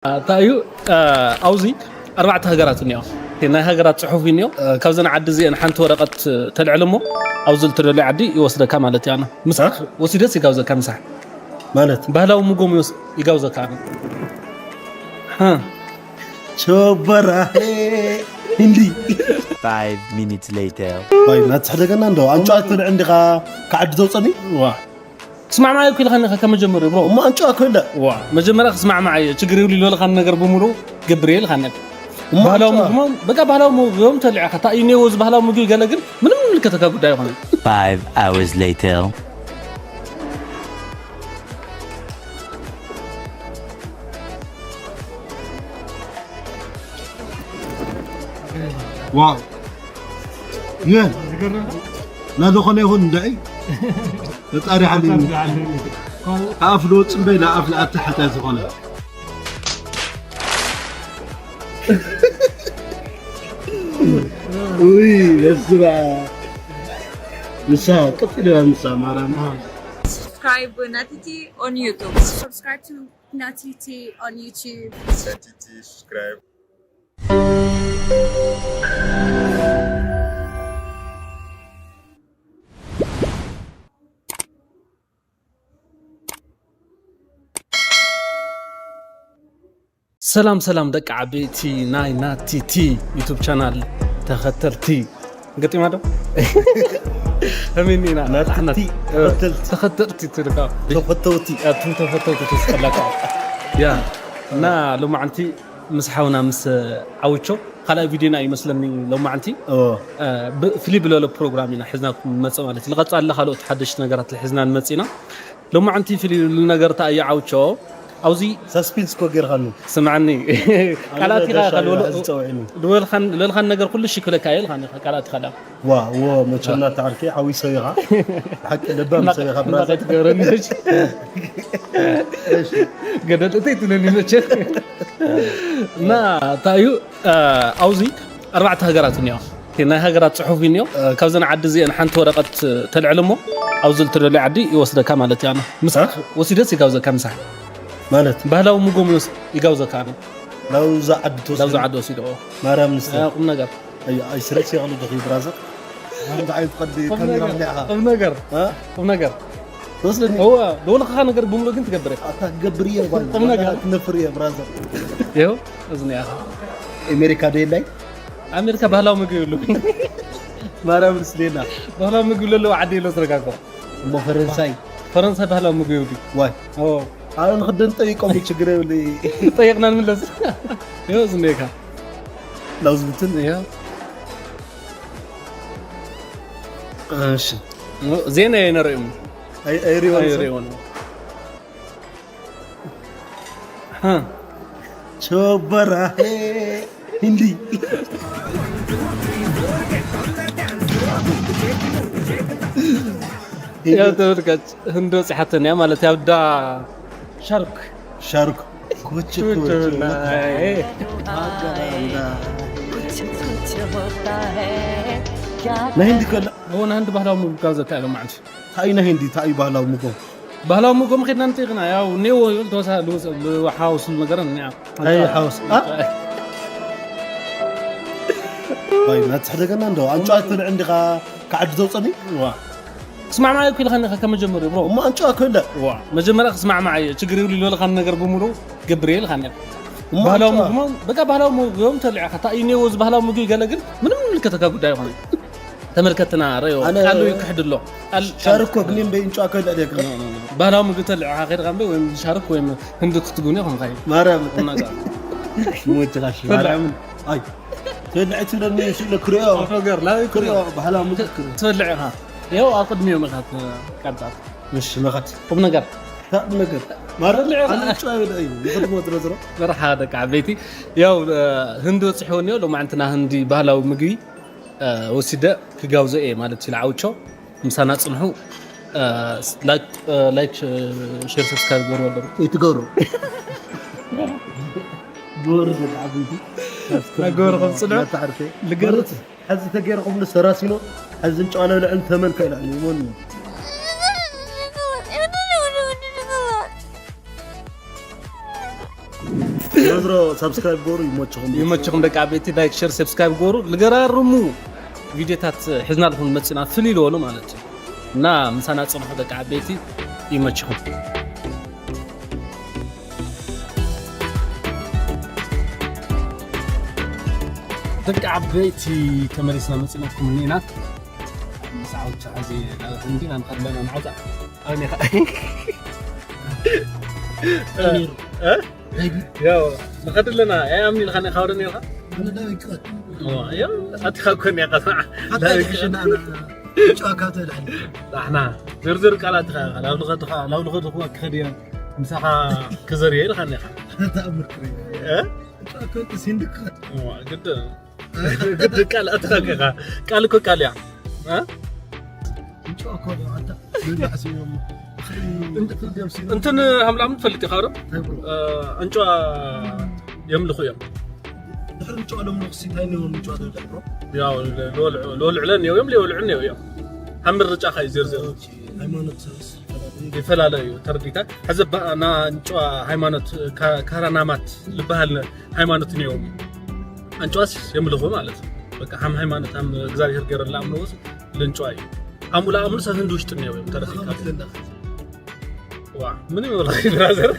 እንታይ እዩ ኣብዚ ኣርባዕተ ሃገራት እኒኦ። ናይ ሃገራት ፅሑፍ እዩ እኒኦ። ካብዘን ዓዲ እዚአን ሓንቲ ወረቐት ተልዕል እሞ ኣብዚ ልትደልዮ ዓዲ ይወስደካ ማለት እዩ። ኣነ ምሳሕ ወሲደስ ይጋብዘካ ምሳሕ ማለት ባህላዊ ምግቦም ይወስ- ይጋብዘካ። ኣነ ሀ። ቾበራ እንዲ Five minutes later. ወይ እናተሕደገና እንዶ ኣንጫ ትብል እንዲኻ ካብ ዓዲ ዘውፀኒ ዋ ክስማዕማዕ እኮ ኢልካኒ ኢኻ ከመጀመርዩ ብሮ። እሞ ኣንጫ እኮ ኢለ ዋ መጀመርያ ክስማዕማዕ እየ ችግር የብሉ ዝበለኻኒ ነገር ብምሉኡ ገብር እየ ኢልካኒ። እሞ ባህላዊ ኣንጫ- ምግቦም በቃ ባህላዊ ምግቦም ተልዕኻ እንታይ እዩ እኒኦ እዚ ባህላዊ ምግቢ ገለ ግን ምንም ምልከተካ ጉዳይ ይኾነ። Five hours later. ዋው ይህ ናዝኾነ ይኹን እንዳይ ፈጣሪ ሓሊኒ ኣፍ ልወፅእ እምበይ ንኣፍ ንኣቲ ሓጢኣት ዝኾነ ውይ በስመ ኣብ ንሳ ቀፂልና ንሳ ማርያም Subscribe Natiti on YouTube. Subscribe to Natiti on YouTube. Subscribe. ሰላም ሰላም ደቂ ዓበይቲ ናይ ናቲቲ ዩቱብ ቻናል ተኸተልቲ ገጢማ ዶ? ከመይ ኢና ናቲቲ ኣሕነት ተኸተልቲ። ተኸተልቲ ትልካ ተፈተውቲ ኣቱም ተፈተውቲ ተስጠላካ ያ እና ሎማዓንቲ ምስ ሓውና ምስ ዓውቾ ካልኣይ ቪድዮና እዩ መስለኒ ሎማዓንቲ ኦ ብ- ፍልይ ብለሎ ፕሮግራም ኢና ሒዝናኩም ንመፅእ ማለት እዩ። ንቐፃሊ ካልኦት ሓደሽቲ ነገራት ሒዝና ንመፅእ ኢና። ሎማዓንቲ ፍልይ ዝብሉ ነገር እንታይ እዩ ዓውቾ ኣብዚ ሳስፔንስ እኮ ጌርካኒ ስምዓኒ ቃላት ኢኻ ኢኻ ደሻ ዝበሎ- ዝፀውዕኒ ዝበልካን ዝበልካን ነገር ኩሉ ሽክለካ እየ ኢልካኒ ኢኻ ቃላት ኢኻ ዳ ዋ ዎ መቸና ተዓርከ ሓዊ ሰብ ኢኻ ብሓቂ ለባም ሰብ ኢኻ ብራዘር ትገብረኒ ገደል እተይ ትብለኒ መቸ እና እንታይ እዩ ኣብዚ ኣርባዕተ ሃገራት እኒኦ ናይ ሃገራት ፅሑፍ እኒኦ ካብዘን ዓዲ እዚአን ሓንቲ ወረቐት ተልዕል እሞ ኣብዚ ልትደልዮ ዓዲ ይወስደካ ማለት እዩ ኣነ ምሳሕ ወሲደስ ይጋብዘካ ምሳሕ ማለት ባህላዊ ምግቦም ይወስ- ይጋብዘካ ኣነ ናብዛ ዓዲ ትወስድ ላብዚ ዓዲ ወሲድዎ ማርያም ንስተ ቁም ነገር ኣይስረስ የቕሉ ዶኺ ብራዘር ከምዚ ዓይነት ቀዲ ቁም ካሜራ ነገር ምኒዕኻ ቁም ነገር ቁም ነገር ትወስደኒ እወ ደወልኻኻ ነገር ብምሉእ ግን ትገብር ኢኻ ኣታ ክገብር እየ ጓል ቁም ነገር። ክነፍር እየ ብራዘር ይኸው እዚ ነው ያኸ ኣሜሪካ ዶ የላይ ኣሜሪካ ባህላዊ ምግቢ የብሉ ማርያም ምስሌና ባህላዊ ምግቢ ለለዎ ዓዲ የለ ዝረጋግኦ እሞ ፈረንሳይ ፈረንሳይ ባህላዊ ምግቢ የብሉ ዋይ ኦ ኣነ ንክደን ጠይቆም ችግር የብሉ ጠይቕና ንምለስ ይኸው እዚ ነው ያኸ ላውዝብትን ይኸው እሺ ዜና የነርእዮም ኣይሪወን ኣይርእዮን ቾበራ ሂንዲ ያው ተመልካች ህንዶ ጽሓተን እያ ማለት ያው ዳ ሻርክ ሻርክ ኩች ኩች ኩች ናይ ሂንዲ ከላ ሆነ ህንድ ባህላዊ ምግቢ ካብ ዘካየሎም ማለት ታዩ ናይ ሂንዲ ታዩ ባህላዊ ምግቦም ባህላዊ ምግቦም ኸድና ንጠይቕና ያው ኔዎ ይብል ተወሳ ልውስ ሓውስ ነገር እኒያ ኣይ ሓውስ ኣ ወይ ናትሕደገና እንዶ ኣንጫ ትብል እንዲኻ ከዓዲ ዘውፀኒ ዋ ክስማዕማዕ እኮ ኢልካኒ ኢኻ ከመጀመርዩ ብሮ እሞ ኣንጫ ከለ ዋ መጀመርያ ክስማዕማዕ እየ ችግር ይብሉ ዝበልካኒ ነገር ብምሉ ገብር እየ ኢልካኒ እሞ ባህላዊ ኣንጫ- ምግቦም በቃ ባህላዊ ምግቦም ተልዕኻ እንታይ እዩ ኔዎ እዚ ባህላዊ ምግቢ ገለ ግን ምንም ምልከተካ ጉዳይ ይኾነ ተመልከትና ረዮ ኣነ ቃሉ ይክሕድ ኣሎ ቃል- ቃል- ሻርኮ ግን በይ እንጫ ከለ ደክ ባህላዊ ምግቢ ተልዕኻ ከይድካ እምበይ ወይም ሻርክ ወይም ህንዲ ክትጉኒ ኹንካ እዩ ማርያም ቁም ነገር ሞጭራሽ ማርያምን ኣይ ተልዕቲ ለኒ ስለ ክሪኦ ነገር ላበይ ክሪኦ ክሪኦ ባህላዊ ምግቢ ክሪኦ ትበልዕ ኢኻ ያው ኣቅድሚዮ መኻት ቀንጣት እሺ መኸት ቁም ነገር ካብ ነገር ማርያም ተልዕኻ- ኣንጫ ይብል እዩ ይኸድሞ ድረዝሮ መርሓ ደቂ ዓበይቲ ያው ህንዲ ወፅሕዎ እኒኦ ሎማዕንትና ህንዲ ባህላዊ ምግቢ ወሲደ ክጋብዞ እየ ማለት እዩ ዓውቾ ምሳና ፅንሑ ላይክ ሼር ሰብስክራይብ ገሩ ኣለሩ ይትገሩ ግበሩ ደቂ ዓበይቲ ነገሩ ከምፅንሑ ታዕርፌ ልገርት ሕዚ ተገይርኩም ንሰራሲኖ ሕዚ እንጨዋና ልዕሊ ተመልከ ይላል ይሞን You're ብሮ ሳብስክራይብ ገሩ ይመችኹም። ይመችኹም ደቂ ዓበይቲ፣ ላይክ፣ ሸር፣ ሰብስክራይብ ገሩ። ልገራርሙ ቪዲዮታት ሒዝናልኩም መፅና ፍልይ ልበሉ ማለት እዩ። እና ምሳና ፅንሑ ደቂ ዓበይቲ፣ ይመችኹም። ደቂ ዓበይቲ ተመሊስና መፂናኩም እኒና። ምስ ዓውቻ ሕዚ ናብ ህንዲ ናብ ከለና ንዓውፃ። ኣበይ ኢኻ? እ? ያው ንኸድ ኣለና። ኣይ ኣምኒ ኢልካ ናይ ካውደ ነርካ? ኣነ ዳዊት ክኸድ። ኦ፣ ያው ኣቲኻ እኮ እኒኻ። ኣታ ዳዊት ክኸድ። ኣና ጨዋካ ተልዕል። ዳሕና ዝርዝር ቃላት ኢኻ። ላብ ልኸድኻ፣ ላብ ልኸድኹ ክኸድ እየ። ምሳኻ ክዘርየ ኢልካ እኒኻ። ተኣምር ክርኢ። እ? ጨዋካ ተሲንድካ። ኦ፣ ግድ ግድ ቃል ኣትኻ ቃል እኮ ቃል እያ። እ? እንትን ሃምላም ትፈልጥ ኢኻ ዶ? እ፣ ኣንጭዋ የምልኹ እዮም። ድሕሪ እንጭዋ ሎም ንኽሲ እንታይ ነው እንጭዋ ዶ ደብሮ? ያው ለወልዑ ለወልዑ ለን እዮም ለወልዑ ነው እዮም። ሃምር ርጫ ኻይ ዝርዝር። ሃይማኖት ይፈላለ እዩ ተረዲታ። ሕዚ ባ-፣ ና እንጭዋ ሃይማኖት ካ-፣ ካራናማት ዝበሃል ሃይማኖት እኒኦም። ኣንጭዋስ የምልኹ ማለት እዩ። በቃ ሃም ሃይማኖት ሃም እግዚኣብሔር ገይረላ ኣምልኹስ ልንጭዋ እዩ። ሃም ኡላ ኣምሉ ሰብ ህንዲ ውሽጢ እኒኦ እዮም ተረፊካ። ዋ፣ ምንም ይብላ ብራዘር።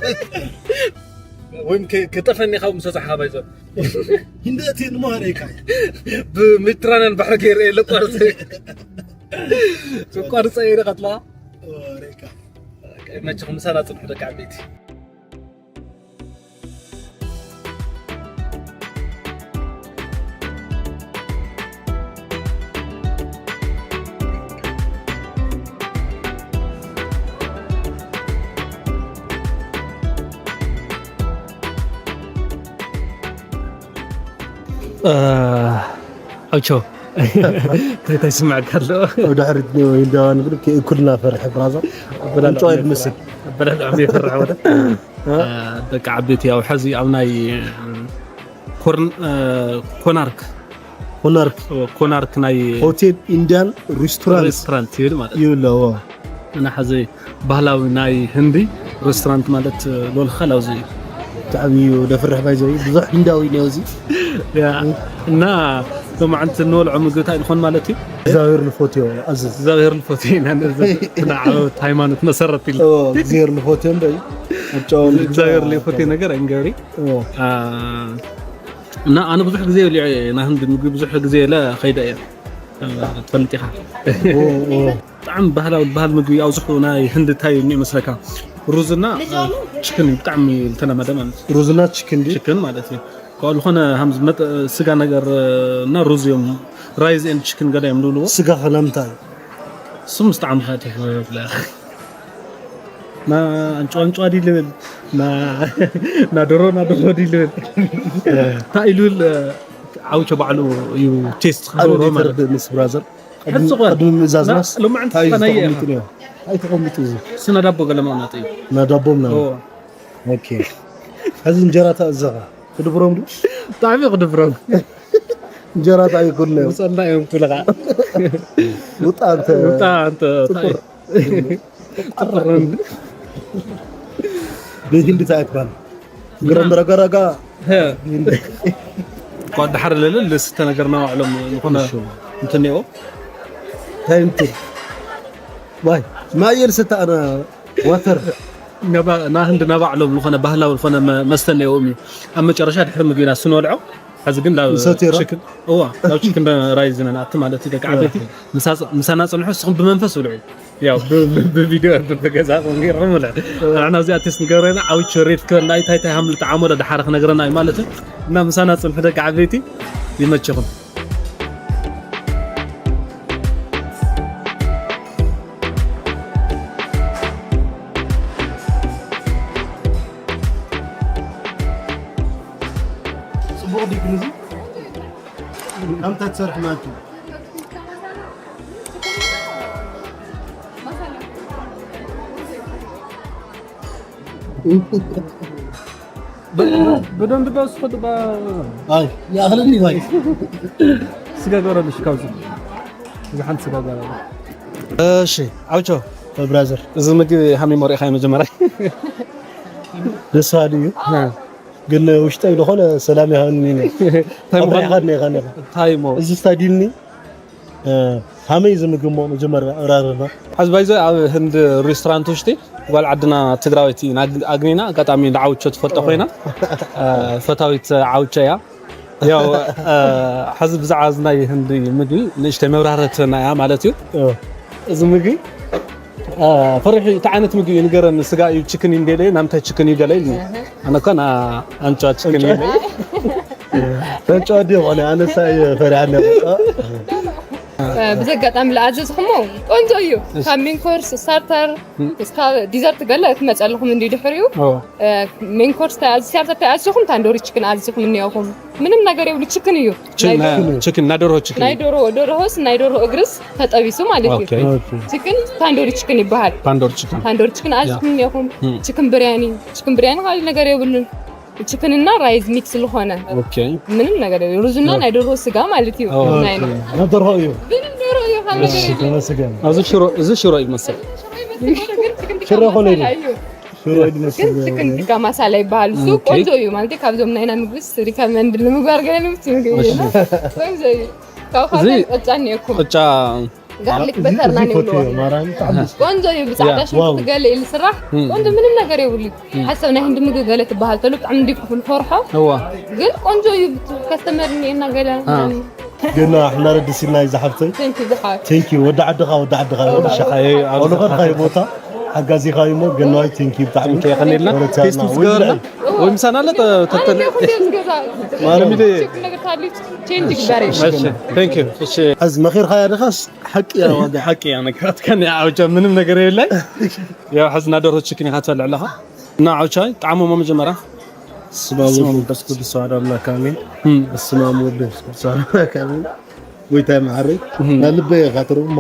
ወይም ከ-፣ ክጠፈኒ ካብ ምሰ ጸሓ ባይዞ። ህንዲ እቲ ንመሃረይካ። ብሜዲትራንያን ባሕሪ ገይረ የለ ቋርጸ። ቋርጸ እየ ቀጥላ። ወሬካ። መቸኹም ምሳና ጽንሑ ደቂ ዓበይቲ። እ፣ ኣውቾ። እንታይ ይስምዐካ ኣሎ? ኣብ ድሕሪት ኔው እንዳባ ንብል፣ ከይእኩልና ፈርሒ ብራዘር። ኣበላልዖ እንጨዋይ ይመስል። ኣበላልዖ ይፈርሕ ወደ። እ? እ፣ ደቂ ዓበይቲ፣ ያው፣ ሕዚ ኣብ ናይ ኮርን-፣ እ፣ ኮናርክ። ኮናርክ። ኮናርክ ናይ ሆቴል ኢንዲያን ሬስቶራንት። ሬስቶራንት ይብል ማለት እዩ። ይብሎ፣ ዋ። እና ሕዚ ባህላዊ ናይ ህንዲ ሬስቶራንት ማለት ሎልካ ላውዚ እዩ። ብጣዕሚ እዩ ደፍርሕ ባይዘ ብዙሕ ህንዳዊ ነው እዚ። ያ፣ እና ሎማዓንቲ እንበልዖ ምግቢ እንታይ ንኾን ማለት እዩ? እግዚኣብሔር ንፎትዮ ኣዝዝ። እግዚኣብሔር ንፎትዮ ኢና ንእዝዝ። ንዓወት ሃይማኖት መሰረት ኢሉ። ኦ፣ እግዚኣብሔር ንፎትዮ እምበይ። ኣጫውን እግዚኣብሔር ብቻ ንፎትዮ ነገር እንገብሪ። ኦ። አ፣ እና ኣነ ብዙሕ ግዜ በሊዐ እየ፣ ናይ ህንዲ ምግቢ ብዙሕ ግዜ ኢለ ኸይደ እየ። እ፣ ትፈልጥ ኢኻ። ኦ፣ ኦ። ብጣዕሚ ባህላዊ ዝበሃል ምግቢ ኣብዝሑ ናይ ህንዲ እንታይ እዩ ይመስለካ? ሩዝና፣ እ፣ ችክን እዩ ብጣዕሚ ዝተለመደ ማለት እዩ። ሩዝና ችክን ድዩ? ችክን ማለት እዩ። ካብኡ ዝኾነ ሃምዚ መጠ-፣ ስጋ ነገር፣ እ፣ እና ሩዝ እዮም። ራይዝ ኤንድ ችክን ገለ እዮም ዝብልዎ። ስጋ ከ ናምንታይ? እሱ ምስ ጣዕምኻ ትብላ። ና ኣንጭዋ ኣንጭዋ ድዩ ልብል? ና፣ ና ደሮ፣ ና ደሮ ድዩ ልብል? እንታይ ኢሉ ል-፣ ዓውቸ ባዕሉ እዩ ቴስት ኣነ ክገብሮ ድዩ ማለት። ተረድእ ምስ ብራዘር? ሕዚ ቅድሚ፣ እኮ ቅድሚ ምእዛዝናስ ና-፣ ሎማዕንቲ እንታይ እዩ ተኸናየ ተቐሚጡ ኢኻ። ነይሩ? እንታይ ተቐሚጡ እዚ? ስነ ዳቦ ገለ መቐመጢ እዩ። ና ዳቦ ምናምን። ኦ። ኦኬ። ሕዚ እንጀራ ተኣዘኻ። ክድብሮም ድዩ? ብጣዕሚ ክድብሮም። እንጀራ እንታይ ይኩን ነው? ምጸና እዮም ክብልኻ። ውጣ ኣንተ። ውጣ ኣንተ። ጽቁር። ጽቁር። ብህንዲ እንታይ ኣይትባል። ግረም ረጋረጋ። ሀ። እኳ ደሓር ለለ ልስተ ነገር ናባዕሎም ዝኾነ እሺ። እንትን እኒኦ። እንታይ እንትን? ዋይ፣ ማይ የልስተ ኣነ ዋተር። ነባ-፣ ና ህንዲ ናባዕሎም ዝኾነ ባህላዊ ዝኾነ መ-፣ መስተ እኒኦም እዩ። ኣብ መጨረሻ ድሕሪ ምግቢና ስንበልዖ፣ ሕዚ ግን ናብ ንሰትዮ ዶ? ችክን፣ እዋ፣ ናብ ችክን ራይዝ ኢና ንኣቲ ማለት እዩ። ደቂ ዓበይቲ፣ ምሳ-፣ ምሳና ጽንሑ፣ ንስኹም ብመንፈስ ብልዑ። ያው ብ-፣ ብ-፣ ብቪድዮ ብገዛኹም ገይርኩም ብልዑ። ንሕና እዚኣ ቴስት ንገብረና፣ ዓውቹ ሬት ክበልና፣ እንታይ እንታይ ሃምሊ ጣዕሙ ዶ ደሓር ክነግረና እዩ ማለት እዩ። እና ምሳና ጽንሑ ደቂ ዓበይቲ፣ ይመችኹም። ጽቡቕ ድዩ ግን እዚ? ካብ እንታይ ትሰርሒ ማለት እዩ? ብደንብ ዶ ስኹ ድባ ኣይ፣ ይኣኽለኒ፣ ዋይ። ስጋ ገረልሽ ካብዚ። እዚ ሓንቲ ስጋ ገረል። እሺ፣ ዓውቾ፣ ብራዘር። እዚ ምግቢ ሃሚሞ ርኢኻዮ መጀመርያ? ደስ በሃሊ እዩ። ና። ግን ውሽጠይ ዝኾነ ሰላም ይሃብኒ። እንታይ ምዃኑ ኣብሪሕኻ እኒኻ፣ እኒኻ። እንታይ እሞ? እዚ ስታዲልኒ፣ እ፣ ሃመይ ዝምግሞ መጀመርያ ኣራርባ። ሓዚ ባይዞ ኣብ ህንድ ሬስቶራንት ውሽጢ ጓል ዓድና ትግራወይቲ ኢና ኣግ-፣ ኣግኒና። ኣጋጣሚ ንዓውቾ ትፈልጦ ኮይና፣ እ፣ ፈታዊት ዓውቾ እያ። ያው፣ እ፣ ሓዚ ብዛዕባ እዚ ናይ ህንዲ ምግቢ ንእሽተይ መብራህርህቲ ትህበና እያ ማለት እዩ። እ። እዚ ምግቢ፣ እ፣ ፈሪሑ፣ እንታይ ዓይነት ምግቢ እዩ ንገረኒ። ስጋ እዩ፣ ችክን እዩ እንደለ፣ ናምታይ ችክን እዩ ገለ ኢሉኒ። ኣነ እኮ ና ኣንጫዋ ችክን እዩ ኢለ። ኣንጫዋ ድዩ ኾነ? ኣነሳ እዩ ፈሪሃ ነበር። እ፣ ብዘጋጣሚ ለኣዘዝኩሞ ቆንጆ እዩ። እሺ። ካብ ሜን ኮርስ፣ ስታርተር፣ ም። እስካብ ዲዘርት ገለ ክመፀልኹም እንዲ ድሕሪኡ። ኦ። እ፣ ሜን ኮርስ ተኣዝ-፣ ስታርተር ተኣዝኹም ታንዶሪ ችክን ኣዝኹም እኒኦኹም። ምንም ነገር የብሉ፣ ችክን እዩ። ች-፣ ናይ ና-፣ ችክን፣ ናይ ደርሆ ችክን። ናይ ደርሆ፣ ደርሆስ ናይ ደርሆ እግርስ ተጠቢሱ ማለት እዩ። ኦኬ። ኦኬ። ችክን ታንዶሪ ችክን ይበሃል። ታንዶሪ ችክን። ታንዶሪ ችክን ያ። ኣዝኹም እኒኦኹም። ም። ችክን ብርያኒ፣ ችክን ብርያኒ ካልእ ነገር የብሉን። ችክንና ራይዝ ሚክስ ዝኾነ ኦኬ። ምንም ነገር የብሉ። ሩዝና ኦ። ናይ ደርሆ ስጋ ማለት እዩ። ኦ። ናይ ኦኬ። ናይ ደርሆ እዩ። ምንም ደርሆ እዩ፣ ካልእ ነገር እሺ፣ የብሉን። ተመስገን። ኣብዚ ሽሮ፣ እዚ ሽሮ ይመስል። ሽሮ ኾነ እዩ። ሽሮ ግን ይመስል። ችክን ቲካ ማሳላ ይበሃል። እሱ ኦኬ። ቆንጆ እዩ ማለት ካብዞም ናይና ምግብስ ሪከመንድ ንምግባር ገለ ንምስ ምግቢ እዩ። እሺ። ቆንጆ እዩ። ካብ እዚ ካልእ ቅጫ እኒአኩም። ቅጫ ጋርሊክ እዚ በተርና እዚ ነው ፎቶ ብለዋል። ማራን ጣዕም ደስ ቆንጆ እዩ። ብጻዕዳ ያ። ሽንኩርቲ ዋው። ገለ ኢሉ ስራሕ። እም። ቆንጆ ምንም ነገር የብሉ። እም። ሓሳብ ናይ ህንዲ ምግቢ ገለ ትበሃል ተሎ ብጣዕሚ እንዲ ክፍል ፈርሖ። እዋ። ግን ቆንጆ እዩ። ከስተመር እኒኤና ገለ አ። ምናምን። ግን ኣሕና ረድስ ኢልና እዩ ዝሓፍተይ። Thank you ዝሓፍ። Thank you። ወዲ ዓድኻ፣ ወዲ ዓድኻ። ወዲ ሻሓ። ኣይ፣ ኣብ ኣውሎ ዝሓፍ። ከድካዮ ቦታ ሓጋዚኻ እዩ እሞ፣ ገናዋይ፣ thank you ብጣዕሚ። Thank you፣ የቐንየልና። ወረታ ቴስት ኢና። ዝገበርና። ወይ ምሳና ኣለ፣ ተ-፣ ተተለ-፣ ኣነ እኮ ደስ ገዛ። ማረም ኢለ። ችግር ነገር ታሊ ቼንጅ ግበሪ። እሺ፣ thank you። እሺ። ሕዝ መኺርካ ያደኻስ ሓቂ እያ ዋጋ። ሓቂ እያ ነገራትካ፣ እኔ ዓውቻ ምንም ነገር የብላይ። ያው ሕዝ ናደሮ ችክን ኢኻ ትበልዕ ኣለኻ። እና ዓውቻ ጣዕሞሞ መጀመርያ። በስመ አብ ወወልድ ወመንፈስ ቅዱስ አሐዱ አምላክ አሜን። እም። በስመ አብ ወወልድ ወመንፈስ ቅዱስ አሐዱ አምላክ አሜን። ጎይታይ መሓረይ፣ እም። ናብ ልበይ ኢኻ ትርኡ እሞ።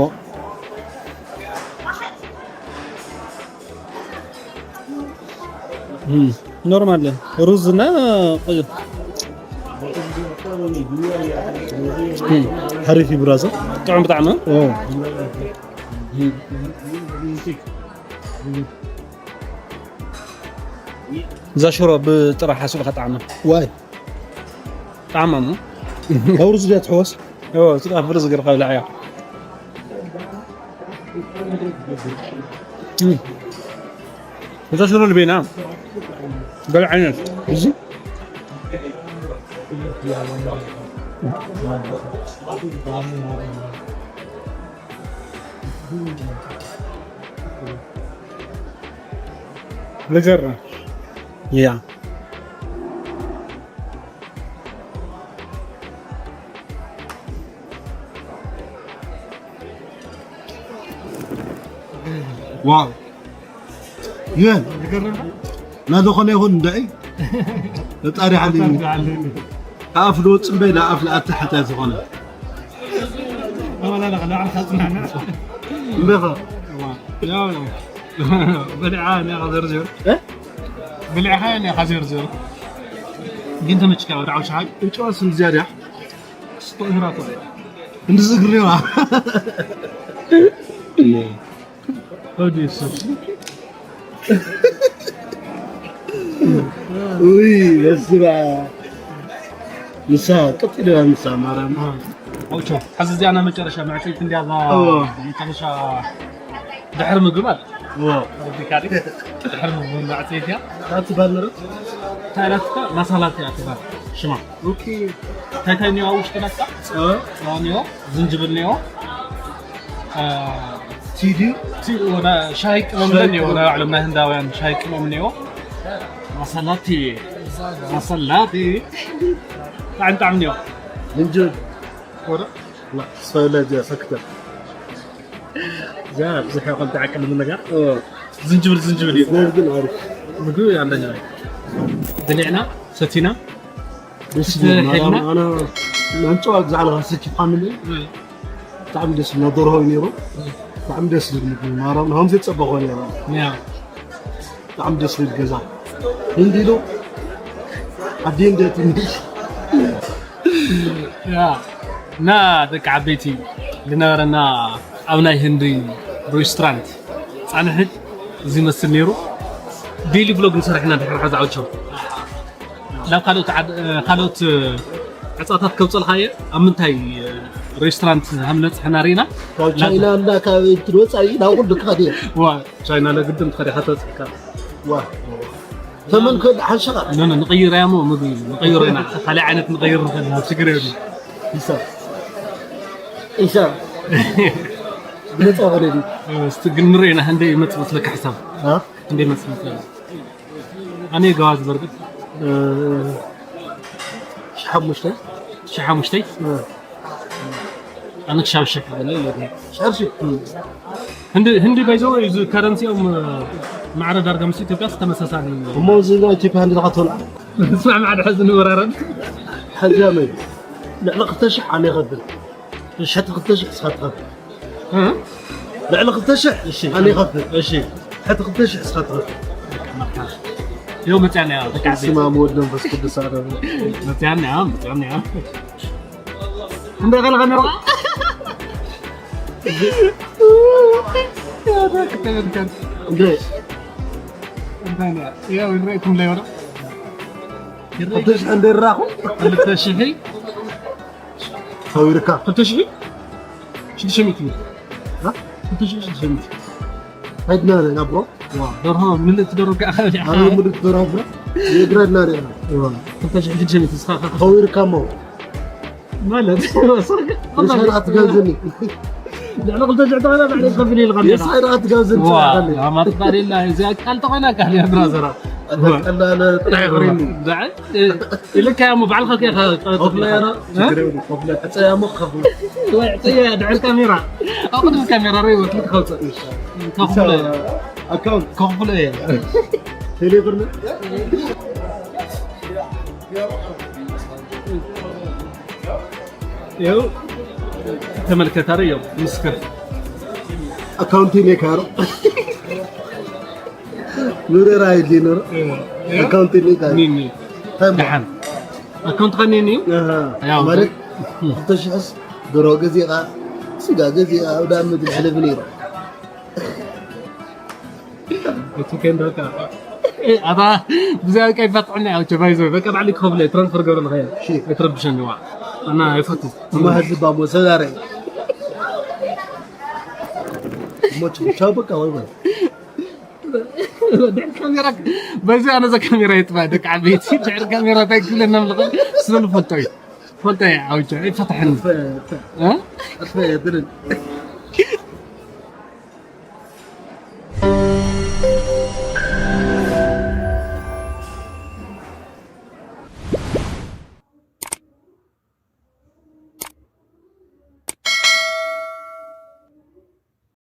እም። ኖርማል ሩዝ እና ቆይ። እም። ሓሪፍ እዩ ብራዘር። ጥዑም ብጣዕሚ። ኦ። እዛ ሽሮ ብጥራሕ ሓስብካ ጣዕማ። ዋይ። ጣዕማ እሞ። ካብ ሩዝ ድያ ትሕወስ? ኦ፣ ስጋ ብሩዝ ገርካ ብላዕ እያ። እም። እዛ ሽሮ ልቤና። ገለ ዓይነት። እዚ? ልጀራ። ያ። ዋው። ይበል። ናዝኾነ ይኹን እንዳይ። ፈጣሪ ሓሊኒ። ኣፍ ዝወጽእ እምበይ፣ ንኣፍ ዝኣቲ ሓጢኣት ዝኾነ። እምበኻ። ያው፣ ያው። በሊዓ እኒኣ ዘርዝር። እ? በሊዕኻ እኒኣ ዘርዝር። ግን ተመችካ ወደ ዓውሻ ሓይ? እጨዋ ስም ዝያዳ። ስቶ እህራቶ። እንድዚ ግሬዋ። ኦዲስ። ውይ፣ በስመ አብ። ንሳ ቀጥ ኢላ ንሳ ማርያም። ኣውቾ፣ ሐዚ እዚኣ ናይ መጨረሻ መዕፀይቲ እንድያ እዛ። እዎ። መጨረሻ ድሕሪ ምግቢ ማለት። እዎ። ረቢካ ድዩ? ድሕሪ ምግቢ መዕፀይቲ እያ። ናቲ ባል ንረት? እንታይ ናትካ? ማሳላት እያ ትባል ሽማ። ኦኬ። እንታይ እንታይ እኒኦ ኣብ ውሽጢ ናትካ? እ? ጨው እኒኦ፣ ዝንጅብል እኒኦ፣ እ፣ ቲ ድዩ? ቲ-፣ ወደ ሻሂ ቅመም ሻሂ እኒኦ፣ ቅመም። ናይ ባዕሎም ናይ ህንዳውያን ሻሂ ቅመም እኒኦ። ማሳላቲ፣ ማሳላቲ። ጣዕም ጣዕም እኒኦ። ዝንጅብል። ወደ? ላ፣ ሰለዚ ሰክተ። እዛ ብዙሕ ይኾን ትዓቅል ነገር። ኦ። ዝንጅብል፣ ዝንጅብል እዩ። ዝንጅብል ግን ኣሪፍ። ምግቢ አንደኛ ነው። ብሊዕና፣ ሰቲና፣ ደስ ይብል። ሒድና። ማርያም፣ ኣነ ናንጨዋ ግዛዕ ኣለኻ፣ ስኪ ፋሚሊ። እ። ብጣዕሚ ደስ ይብል። ደርሆ እዩ ነይሩ። እ። ብጣዕሚ ደስ ይብል ምግቢ። ማርያም፣ ሃምዚ ጸበኾ ነይሩ። ያ። ብጣዕሚ ደስ ዝብል ገዛ። ህንዲ ኢሉ ዓዲ ህንዲ ትንሽ። ያ፣ እና ደቂ ዓበይቲ ዝነበረና ኣብ ናይ ህንዲ ሬስቶራንት ፃንሒት እዚ ይመስል ነይሩ። ዴይሊ ብሎግ ንሰርሕ ኢና ድሕሪ ሕዚ ዓውቸው። ናብ ካልኦት ዓድ- ካልኦት ዕፃታት ከብፀልካ እየ። ኣብ ምንታይ ሬስቶራንት ሃምነፅሕና ርኢና? ካብ ቻይና እና ካብ እንትን ወፃኢ ናብ ኩሉ ክኸድ እየ። ዋ፣ ቻይና ለግድም ትኸዲ ከተፅካ። ዋ፣ ተመን ከድ ሓንሸኻ። ኖ ኖ፣ ንቕይር እያ እሞ ምግቢ ንቕይሮ ኢና። ካልእ ዓይነት ንቕይር ንኽእል ኢና፣ ችግር የብሉ። ኢሳም ኢሳም ብነፃ ኾነ ድዩ? እስቲ ግን ንርኢ ኢና፣ ክንደይ ይመፅእ መስለካ ሕሳብ? አ? ክንደይ ይመፅእ መስለካ? ኣነ ገዋዝ በርግጥ ሺ ሓሙሽተ። ሺ ሓሙሽተ። ኣነ ክሻብ ሽሕ በለ። ሻርሺ። ህንዲ ህንዲ ባይዘው እዚ ከረንሲኦም ማዕረ ዳርጋ ምስ ኢትዮጵያ ተመሳሳሊ። እሞ እዚ ናይ ኢትዮጵያ ህንዲ ዝኸተሉ ስማዕ ማዕረ ሕዚ ንወራረብ። ሓዚያ መይ ልዕሊ ክልተ ሽሕ ኣነ ይኸፍል። ትሕቲ ክልተ ሽሕ እስኻ ትኸፍል። እ? ልዕሊ ክልተ ሽሕ እሺ። ኣነ ይኸፍል። እሺ። ትሕቲ ክልተ ሽሕ እስኻ ትኸፍል። ይኸው መፅያና እያ፣ በቃ። ስመ ኣብ ወወልድ መንፈስ ቅዱስ ኣረ። መፅያና እያ፣ መፅያና እያ። እንደ ገለ ካሜራ። እንደ እንታይ ነው? ያው ይረአኩም ላይ ወራ። ክልተ ሽሕ እንደ ራኹ ክልተ ሽሕ ሰዊርካ ክልተ ሽሕ ሽዱሽተ ሚእቲ። እ? ክልተ ሽሕ ሽዱሽተ ሚእቲ። ሄድና ኣለና ብሮ። ዋ፣ ደርሆ ምልእቲ ደርሆ ከኣ ከቢድ። ኣብ ምድር ተራፍረ የግረድና ኣለና። ዋ፣ ክልተ ሽሕ ሽዱሽተ ሚእቲ እስኻ ከ ሰዊርካ እሞ ማለት የሳይድ ኣትጋብዘኒ። ልዕሊ ክልተ ሽሕ ተኾነ ባዕለይ ክኸፍል ኢልካ ኣለኻ። የሳይድ ኣትጋብዘኒ። ዋ፣ ኣማት ባሌላ እዚኣ ቃል ተኾና ቃል እያ ብራዘራ። ቀላለ ጥራሕ ይኽሪኒ። ዳዕ ኢልካ እሞ ባዕልኻ ከ ከ- ከፍለ ያና ችግር የብሉ። ከፍለ ዕፀ ያሞ ከፍለ ወይ ዕፀየ ድሕሪ ካሜራ። ኣብ ቅድሚ ካሜራ ርኢዎ ክልተ ከውፅእ። ከፍለ ኣካውንት ከፍለ እየ። ቴሌብር ነው። ይኸው ተመልከት፣ ኣረ ይኸው ምስክር። ኣካውንቲ ኔ ካሮ ኑረራ ይዲ ኑር ኣካውንቲ ኔ ካሮ ኒኒ ታይም ደሓን ኣካውንት ኸኒኒ እዩ። ያው ማለት ክልተ ሽሕስ ዶሮ ገዚእኻ ስጋ ገዚእኻ ኣብ ዳም ምግቢ ሕልፍ ነይሩ። እቲ ከንደካ ኣታ ብዛይ ቀይ ፈትሕና ያው ቸባይዞ በቃ ባዕሊ ክኸፍለ ትራንስፈር ገበረ ንኸየ እሺ። ኣይትረብሸኒ ዋ ኣና ኣይፈቱ እማ ህዝብ ባሞ ሰዳረ ሞች ቻው በቃ ወይ ወይ ድሕሪ ካሜራ በዚ ኣነ ዘ ካሜራ የጥፋ ደቂ ዓበይቲ ድሕሪ ካሜራ እንታይ ክብለና ምልቕ ስለ ዝፈልጦ እዩ ፈልጦ እየ ዓውቻ ኣይፈትሐኒ እ? ኣጥፈ የብልን